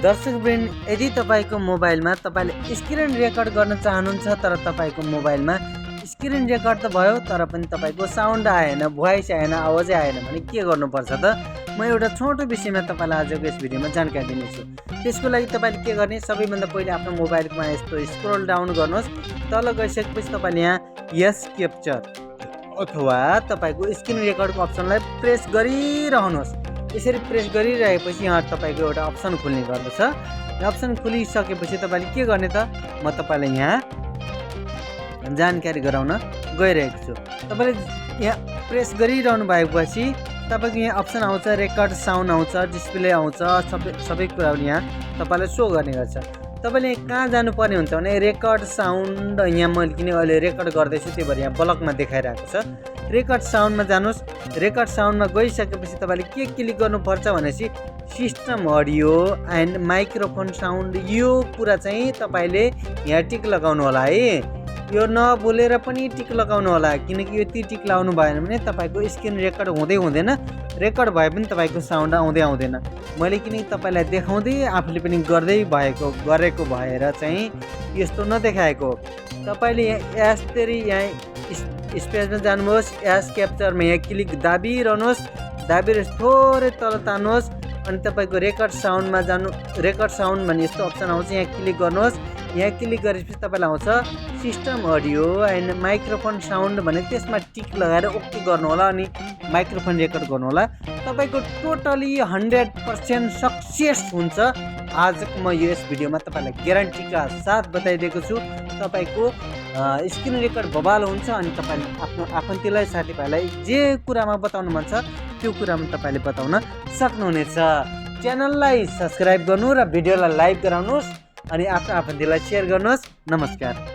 दर्शकवृन्द, यदि तपाईको मोबाइलमा तपाईले स्क्रिन रेकर्ड गर्न चाहनुहुन्छ तर तपाईको मोबाइलमा स्क्रिन रेकर्ड त भयो तर पनि तपाईको साउन्ड आएन, भोइस आएन, आवाजै आएन भने के गर्नुपर्छ त? म एउटा छोटो विषयमा तपाईलाई आजको यस भिडियोमा जानकारी दिनेछु। त्यसको लागि तपाईले के गर्ने, सबैभन्दा पहिले आफ्नो मोबाइलमा यस्तो स्क्रोल डाउन गर्नुहोस्। तल गइसकेपछि तपाईले यहाँ यस क्याप्चर अथवा तपाईको स्क्रिन रेकर्डको अप्सनलाई प्रेस गरिरहनुहोस्। यसरी प्रेस गरिरहेपछि यहाँ तपाईको एउटा अप्सन खुल्ने गर्दछ। यो अप्सन खुलिसकेपछि तपाईले के गर्ने त, म तपाईलाई यहाँ जानकारी गराउन गइरहेको छु। तपाईले यहाँ प्रेस गरिरहनु भएपछि तपाईको यहाँ अप्सन आउँछ, रेकर्ड साउन्ड आउँछ, डिस्प्ले आउँछ, सबै कुराहरू यहाँ तपाईलाई शो गर्ने गर्छ। तपाईले कहाँ जानुपर्ने हुन्छ भने रेकर्ड साउन्ड, यहाँ मैले किन अहिले रेकर्ड गर्दैछु त्यही भएर यहाँ ब्लकमा देखाइरहेको छ। रेकर्ड साउन्डमा जानुहोस्। रेकर्ड साउन्डमा गइसकेपछि तपाईले के क्लिक गर्नुपर्छ भनेपछि system audio and microphone sound, यो कुरा चाहिँ तपाईले यहाँ टिक लगाउनु होला है। यो नभुलेर पनि टिक लगाउनु होला, किनकि यति टिक लगाउनु भएन भने तपाईको स्क्रिन रेकर्ड हुँदै हुँदैन, रेकर्ड भए पनि तपाईको साउन्ड आउँदैन। मैले किनकि तपाईलाई देखाउँदै आफूले पनि गरेको भएर चाहिँ यस्तो नदेखाएको। तपाईले यसरी यहाँ स्पेसमा जानुहोस्, एस क्याप्चरमा यहाँ क्लिक दाबिरहनुहोस्, थोरै तल तान्नुहोस् अनि तपाईको रेकर्ड साउन्डमा जानु। रेकर्ड साउन्ड भन्ने यस्तो अप्सन आउँछ, यहाँ क्लिक गर्नुहोस्। यहाँ क्लिक गरेपछि तपाईलाई आउँछ system audio and microphone sound भने त्यसमा टिक लगाएर ओके गर्नु होला अनि माइक्रोफोन रेकर्ड गर्नु होला। तपाईको टोटली 100% सक्सेस हुन्छ। आजको म यस भिडियोमा तपाईलाई ग्यारेन्टीका साथ बताइदिएको छु तपाईको स्क्रिन रेकर्ड बबाल हुन्छ अनि तपाईले आफ्नो आफन्तीलाई, साथीभाइलाई जे कुरामा बताउनु मन छ त्यो कुरामा तपाईले बताउन सक्नुहुनेछ। च्यानललाई सब्स्क्राइब गर्नु र भिडियोलाई लाइक गराउनुहोस् अनि आफ्नो आफन्तीलाई सेयर गर्नुहोस्। नमस्कार।